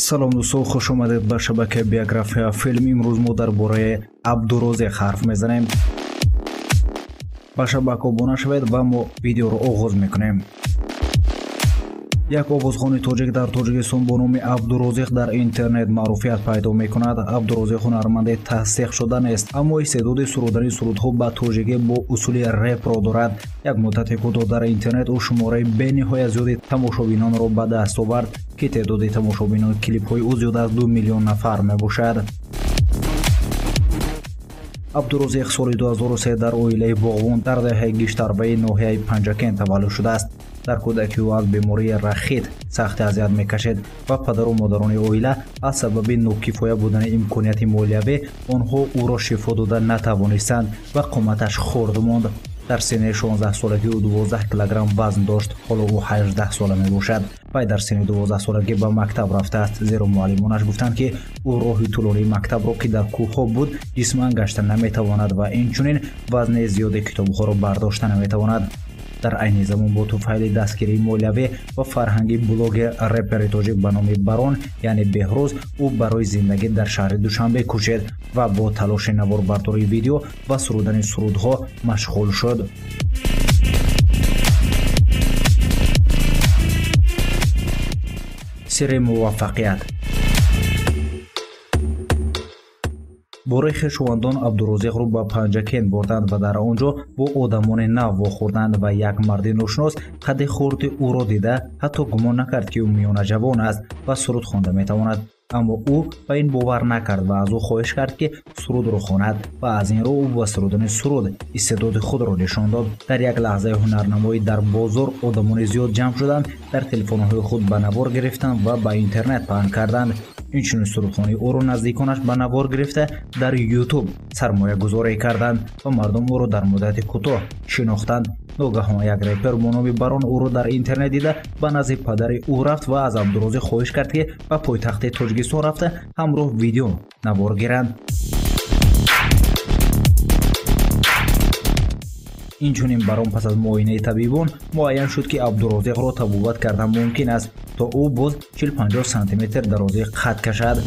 Салом дӯстон, хуш омадед ба шабакаи Биография Филм. Имрӯз мо дар бораи Абдурозиқ ҳарф мезанем. Ба шабака обуна шавед ва мо видеоро оғоз мекунем. Як овозхони тоҷик дар Тоҷикистон бо номи Абдурозиқ дар интернет маъруфият пайдо мекунад. Абдурозиқ ҳунарманди тасдиқшуда нест, аммо истеъдоди сурудани сурудҳо ба тоҷикӣ бо усули репро дорад. Як муддати кӯтоҳ дар интернет ӯ шумораи бениҳоят зиёди тамошобинонро ба даст овард, ки теъдоди тамошобинони клипҳои ӯ зиёд аз 2 миллион нафар мебошад. Абдурозиқ соли 2003 дар оилаи боғбон дар деҳаи Гиштарбаи ноҳияи Панҷакент таваллуд шудааст. Дар кӯдакӣ ӯ аз бемории рахит сахт азият мекашид ва падару модарони оила аз сабаби нокифоя будани имконияти молиявӣ онҳо ӯро шифо дода натавонистанд ва қоматаш хурд монд. Дар синни 16 солагӣ ӯ 12 килограмм вазн дошт, ҳоло ӯ 18 сола мебошад. Вай дар синни 12 солагӣ ба мактаб рафтааст, зеро муаллимонаш гуфтанд, ки ӯ роҳи тӯлонии мактабро, ки дар кӯҳҳо буд, ҷисман гашта наметавонад ва инчунин вазни зиёди китобҳоро бардошта наметавонад. Дар айни замон бо туфайли дастгирии молиявӣ ва фарҳанги блогер репери тоҷик ба номи Барон, яъне Беҳрӯз, ӯ барои зиндагӣ дар шаҳри Душанбе кӯчид ва бо талоши наворбардории видео ва сурудани сурудҳо машғул шуд. Сирри муваффақият. Бораи хешовандон Абдурозиқро ба Панҷакент бурданд ва дар он ҷо бо одамони нав вохӯрданд ва як марди ношинос қадди хурди ӯро дида ҳатто гумон накард, ки ӯ миёнаҷавон аст ва суруд хонда метавонад. Аммо ӯ ба ин бовар накард ва аз ӯ хоҳиш кард, ки сурудро хонад ва аз ин рӯ ӯ ба сурудани суруд истеъдоди худро нишон дод. Дар як лаҳзаи ҳунарнамоӣ дар бозор одамони зиёд ҷамъ шуданд, дар телефонҳои худ ба навор гирифтанд ва ба интернет паҳн карданд. Инчунин сурудхонии ӯро наздиконаш ба навор гирифта дар Ютуб сармоягузорӣ карданд ва мардум ӯро дар муддати кӯтоҳ шинохтанд. Ногаҳон як репер бо номи Барон ӯро дар интернет дида ба назди падари ӯ рафт ва аз Абдурозиқ хоҳиш кард, ки ба пойтахти Тоҷикистон рафта ҳамроҳ видео навор гиранд. Инчунин Барон пас аз муоинаи табибон муайян шуд, ки Абдурозиқро табобат кардан мумкин аст, то ӯ боз 40-50 сантиметр дарозии қад кашад.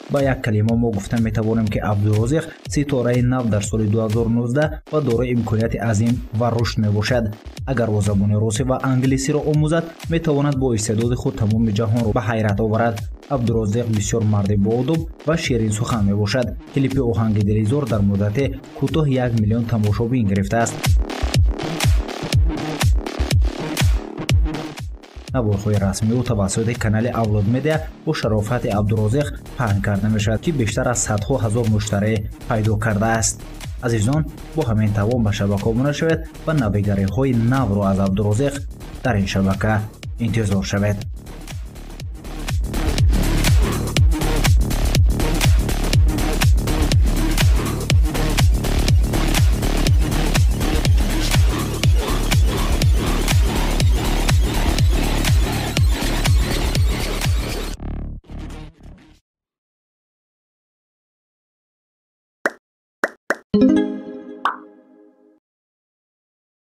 Ба як калима мо гуфта метавонем, ки Абдурозиқ ситораи нав дар соли 2019 ва дорои имконияти азим ва рушд мебошад. Агар бо забони русӣ ва англисиро омӯзад, метавонад бо истеъдоди худ тамоми ҷаҳонро ба ҳайрат оварад. Абдурозиқ бисёр марди боодоб ва ширинсухан мебошад. Клипи оҳанги Дилизор дар муддати кӯтоҳ 1 миллион тамошобин гирифтааст. Наворҳои расмии ӯ тавассути канали Авлод Медиа бо шарофати Абдурозиқ паҳн карда мешавад, ки бештар аз садҳо ҳазор муштарӣ пайдо кардааст. Азизон, бо ҳамин тавон ба шабака обуна шавед ва навигариҳои навро аз Абдурозиқ дар ин шабака интизор шавед.